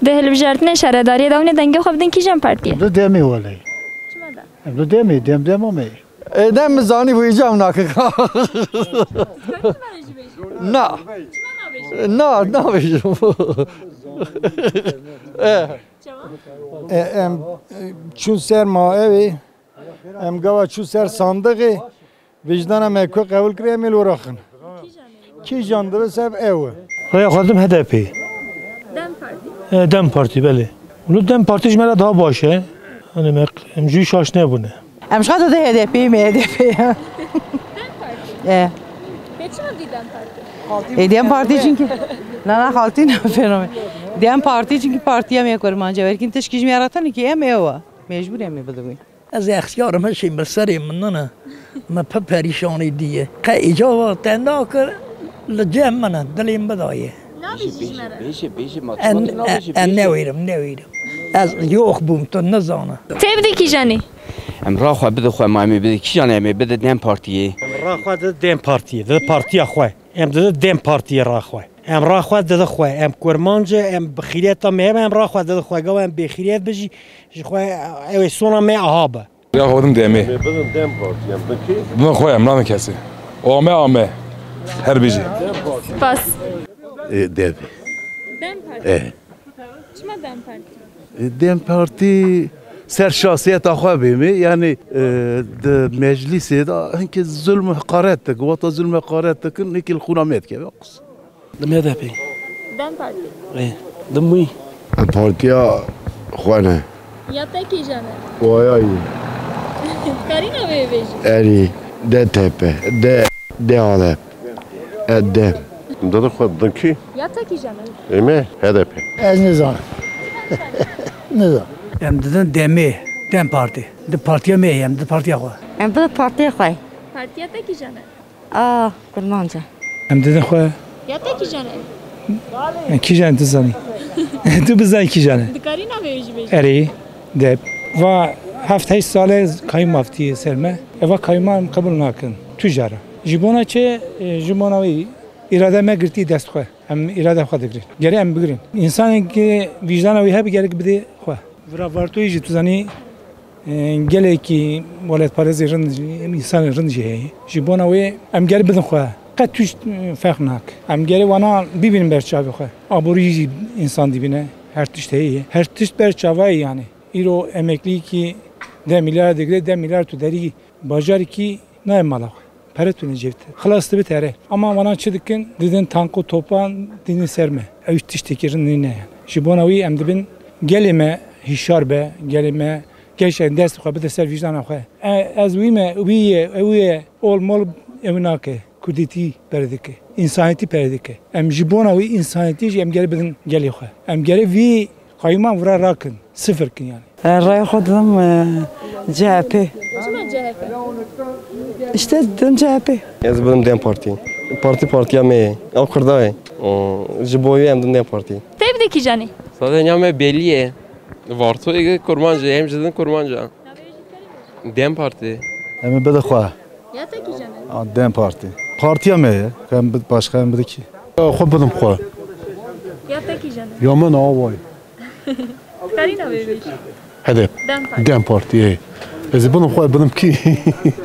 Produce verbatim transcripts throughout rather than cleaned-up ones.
Di hilbijartinên şaredariyê de hûn ê dengê xwe bidin kîjan partiyê? Em di demê welê. Çima de? Em di demê, dem dema me. E, dem zanî bû îcam nake. Na. Na, nabêjim. E. E, em, e, çûn ser ma ew ê, em gava çûn ser sandiqê, Vijdana me ku qebûl kiriye, em ê li wir axin. Kîjan dibe ser ew e? Raya xwe didim H D P. DEM Partî. E, DEM Partî, belê. Wilo DEM Partî ji me re daha baş e. Hani me, em jî şaş nebûne. Em ji xwe de H D P me, H D P. DEM Partî? E. Pê çima dî DEM Partî? E, DEM Partî çünkü. Na, na, xaltî ne fenome. DEM Partî çünkü partiya me kurmanca. Belkî tişkî ji me re tenê ki em ew e. Mecbûr em ê bidibin. Ez extiyar im, hişî bi serê min nine. Me pir perîşanî diye. Qe îcaba te nakir li cem min e, dilê min bidayê. Nabêjî ji me re. Bêje, bêje, ma En, çima tu nabêjî, en, en bêje. Newêrim, newêrim. Ez yox bûm, tu nizane. Tê bidî kîjanî? Em ra xwe bide xwe, ma em ê bide kîjanê, em ê bide DEM Partiyê. Em ra xwe di DEM Partiyê, di partiya xwe. Em dide DEM Partiyê ra xwe. Em ra xwe dide xwe. Em kurmanc e, em bi xîreta me hebe, em ra xwe dide xwe. Gava em bêxîret bi jî, ji xwe ew ê sona me aha be. Ya xwe bidim DEM'ê. Em ê bidin DEM Partiyê, em bikê? Bidin xwe, em nadin kesê. O ame, ame. Her bijî. Spas. E, DEM. DEM Partî. E. Çima DEM Partî? E, DEM Partî ser şahsiyeta xwe bê me, yani, e, di meclisê de hinkî zulm heqaret dikin, wata zulm heqaret dikin, hinkî li xûna me dikeve. Dim H D P. DEM Partî. Ê, dim wî. Partiya xwe ne. Ya te kîjan e? Waya yî. Karî navê bêjî. Erî, D T P, D, D A D. E, D. Didi xwe dinkî? Ya te kîjan e? Ê me H D P. Ez nizanim. Nizanim. Em didin DEM'ê, DEM Partî. Di partiya me ye, em di partiya xwe. Em di partiya xwe. Partiya te kîjan e? A, kurmanc e. Em didin xwe. Ya te kîjan e? E, kîjan tu zanî? Tu bizanî kîjan e? Dikarî navê wî jî bêjî? Erê, dep. Va heft heşt sal e kayîm aftî ser me. Eva kayîman qebûl nakin. Tu jara. Ji bona çi? E, ji bona wî îrade me girtî dest xwe. Em îrade xwe digirin. Gerê em bigirin. Însanên ki vîjdana wî hebe gerek bidê xwe. Vira Vartoyê jî tu zanî, e, gelekî welatparêzê rind jî, em însanên rind jî heye. Ji bona wê em ger bidin xwe. Qet tişt, e, ferq nake. Em gerê wana bibînin ber çavê xwe. Aborî jî însan dibîne. Her tişt heye. Her tişt ber çava ye yani. Îro emekliyekî deh milyar digire, deh milyar tu derî bajarekî nayê mala xwe. Pere tune cêb te. Xilas dibe tere. Ama vana çi dikin? Didin tank û topan dînin ser me. Ew tiştekî rind nîne yani. Ji bona wî em dibin gelê me hişyar be, gelê me gerçekten dest xwe bide ser vîjdana xwe. E, ez wî me, wî ye, ew ye, ol mol ew nake. Kurdîtî pere dike. Însanîtî pere dike. Em ji bona wî însanîtî jî em gere bidin gelê xwe. Em gere vî qayûman vira rakin. Sifir kin yani. E, raya xwe didim, e, C H P. Çima C H P? İşte didim C H P. Ez bidim DEM Partî. Partî partiya me ye. Ew Kurda ye. O, ji bo wê em din DEM Partî. Te bidî kîjanî? Sadece nya me belî ye. Vartoyê kurmanc e, em ji din kurmanc e. DEM Partî. Em ê bide xwe. Ya te kîjan e? A, DEM Partî. Partiya me ye. Em bi-, başka em bide kî? Ya xwe bidim xwe. Ya te kîjan e? Ya min awa ye. Karî navê wî jî? H D P. DEM Partî. DEM Partî, ê. Ez ê bidim xwe, bidim kî?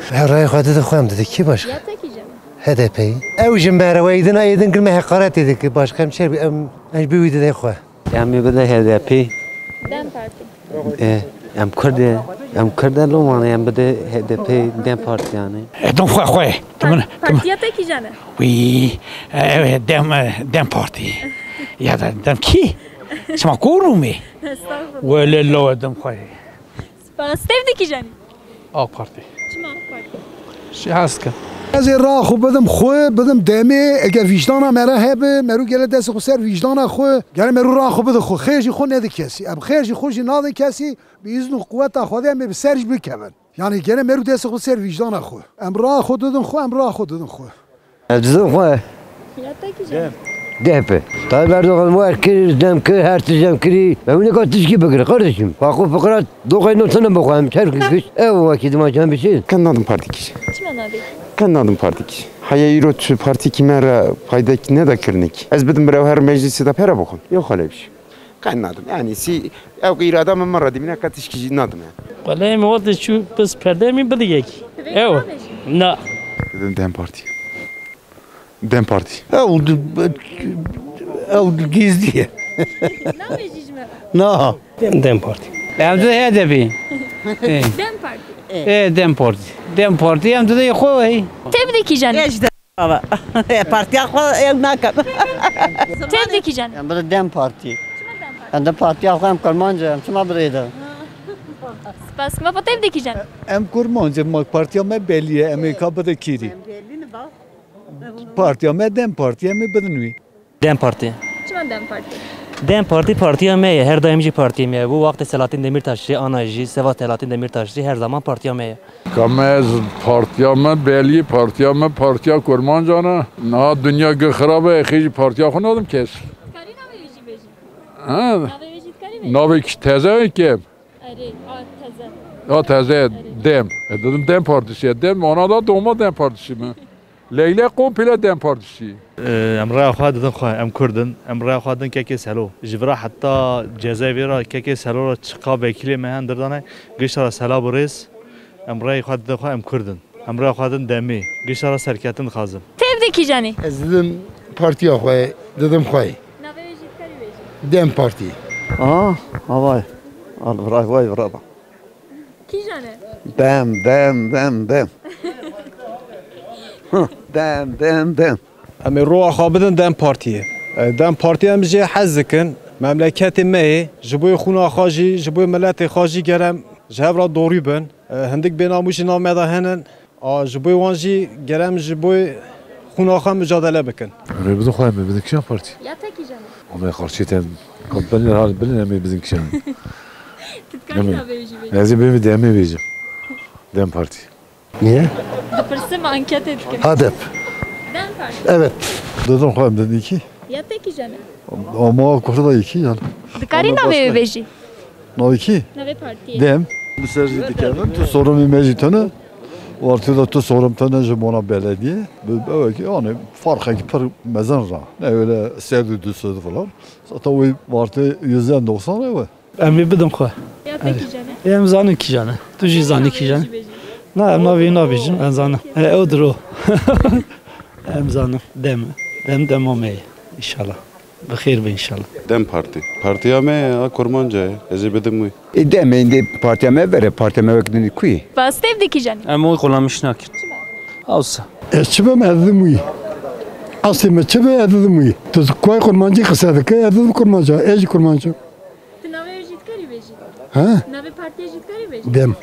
Her rayê xwe dide xwe, em dide kî başka? Ya te kîjan e? H D P. Ew ji me re weyî din, ayê din gir me heqaretê dike. Başka em çer bi, em, em ji bi wî dide xwe. Em ê bide H D P. DEM Partî. E, em Kurd e. Em Kurd e, lo wane em bide H D P, DEM Partî yani. E, dom xwe, xwe. Tu min, tu min. Partiya te kîjan e? Wî, e, ew e, DEM, e, DEM Partî. Ya da DEM kî? Çima ku Rûmê? Estağfurullah. Wele lo, e, dom xwe. Spas. Te bidî kîjanî? AK Partî. Çima AK Partî? Ji hez dikim. Ez ê ra xwe bidim xwe, bidim DEM'ê, eger vîjdana me re hebe, merû gele destê xwe ser vîjdana xwe, gele merû ra xwe bide xwe. Xêr jî xwe nede kesî. Em xêr jî xwe jî nadin kesî, bi îzn û quweta Xwedê em ê bi ser jî bikevin. Yani gele merû destê xwe ser vîjdana xwe. Em ra xwe didin xwe, em ra xwe didin xwe. Ez dizim xwe. Ya te kîjan e? D H P. Tayyip Erdoğan wer kir, dem kir, her tişt dem kirî. Ew neka tişkî bikir, kardeşim. Xwe xwe fikra doxê no tine bixwe, em çer kir giş. Ew wekî dima can bişî. Ken nadim partî kî. Çima nadî? Ken nadim partî kî. Haya îro tu partî kî me re faydekî neda kirnik. Ez bidim birew her meclisê de pere bixwin. Yok öyle bir şey. Qet nadim. Yani sî ew îrada min, min re dimîne qet tişkî jî nadim yani. Wele em wextê çû pirs perde min bidigekî. Ew. Na. Dedim DEM Parti. DEM Parti. Ew di-, ew gizlî ye. Nabêjî ji me re. Na. Dem, DEM Parti. Em di HDP. Ê. DEM Parti. Ê, DEM Parti. DEM Parti em di xwe hey. Tevdî kîjan e? Partiya xwe ew nakim. Tevdî kîjan e? Em bi DEM Parti. Çima DEM Parti? Em di partiya xwe em Kurmanc e, em çima bi rê de? Spas. Ma tevdî kîjan e? Em Kurmanc e, ma partiya me belî ye, em ê ka bide kîrî. Partiya me DEM Parti, em ê bidin wî. DEM Parti. Çima DEM Parti? DEM Parti partiya me ye, her daim jî partiya me ye. Bu wextê Selahattin Demirtaş jî, ana jî, seva Selahattin Demirtaş jî her zaman partiya me ye. Ka me ez partiya me belî, partiya me partiya Kurmancan e. Niha dinya gi xirab e, xê jî partiya xwe nadim kes. Karî navê wî jî bêjî. Ha? Navê wî jî dikarî bêjî? Navê kî teze ye ki? Erê, a, teze. Ya teze, Erê. DEM. E, dedim DEM Partisi ye. DEM, ona da doğma DEM Partisi mi? Leyle komple DEM Partisi. Em raya xwe didin xwe, em Kurd in. Em raya xwe didin kekê Selo. Ji vira heta Cezayirê re kekê Selo re çiqa vekîlê me hen dirdane, gişta re sela bi rêz. Em raya xwe didin xwe, em Kurd in. Em raya xwe didin demê. Gişta re serketin dixwazin. Tevdî kîjan e? Ez didim partiya xwe, didim xwe. Navê wê jî dikarî bêjî? DEM Partî. Aa, havay. Al, vray, vay, vray. Kîjan e? DEM, DEM, DEM, DEM. Hı, DEM, DEM, DEM. Em ê roja xwe bidin DEM Partiyê. E, DEM Partiyê em jê hez dikin. Memleketê me yê. Ji bo xwîna xwe jî, ji bo miletê xwe jî ger em ji hev re dorî bin. E, hindik bênamû jî nav me de hene. A, ji bo wan jî ger em ji bo xwîna xwe micadele bikin. Rê bidin xwe em ê bidin kîjan partî? Ya te kîjan e? Ama xarçê te kampanya hal bilin em ê bidin kîjan. Tu dikarî navê wî jî bêjî? Ez ê bêjim DEM'ê bêjim. DEM Partî. Niye? Dipirsim, anketê dikim. HDP. DEM Partî. Evet. Dedim xwe em dedin ki. Ya te kîjan e? Ama kurda iki yani. Dikarî navê wê bêjî? Navê kî? Navê partiyê. DEM. Bi ser jî dikevin, tu sorumê me jî tune. Wartê de tu sorum tune ji bona belediye. Bi, bi, yani farqekî pir mezin ra. Ne öyle sevdi düsüdü falan. Zaten o vartı yüzden doksan ev. Em ê bidin xwe. Ya te kîjan e? Em zanin kîjan e. Tu jî zanî kîjan e. Na, em navê nabêjin, em zanin. E, ew diro. Em zanin. DEM. DEM dema me ye. İnşallah. Bi xêr be inşallah. DEM Partî. Partiya me ya Kurmanca ye. Ez ê bidim wî. E, DEM ê êndî partiya me vere, partiya me wek din ku ye? Bas tevdî kîjan e? Em wî qulamiş nakin. Awsa. Ez çi bim, ez didim wî. Aslê me çi be, ez didim wî. Tu kuay Kurmancî qise dike, ez didim Kurmanca, ez jî Kurmanca. Tu navê wê jî dikarî bêjî? He? Navê partiyê jî dikarî bêjî? DEM.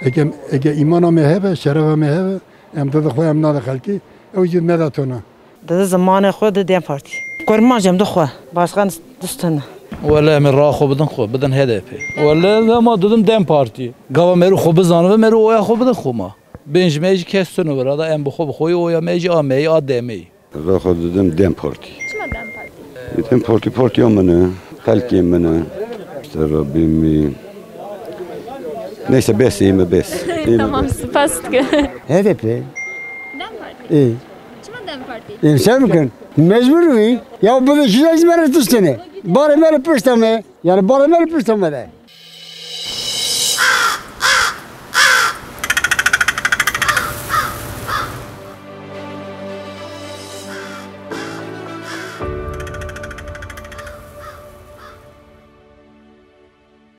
Eke, eke îmana me hebe, şerefa me hebe, em dide xwe em nade xelkê, ew jî neda tona. Di zimanê xwe di DEM Partî. Kurmanc em di xwe. Başkan dustene. Wele em ê ra xwe bidin xwe, bidin HDP. Wele dema didim DEM Partî. Gava merû xwe bizanibe, merû oya xwe bidin xwe ma. Bên ji me jî kes tune wira da em bi xwe bi xwe yê oya me jî a me yê a DEM'ê yê. Ra xwe didim DEM Partî. Çima DEM Partî? DEM Partî partiya min e, xelkê min e. İşte Rabbim. Neyse bes, ê me bes. Ê me Tamam, bes. Spas dikim. HDP. DEM Partî. Ê. Çima DEM Partî? Ê, ser bikin. Mecbur wî. Ya bu da şu yüz metre üstüne. Barê me li pişta me. Yani barê me li pişta me de.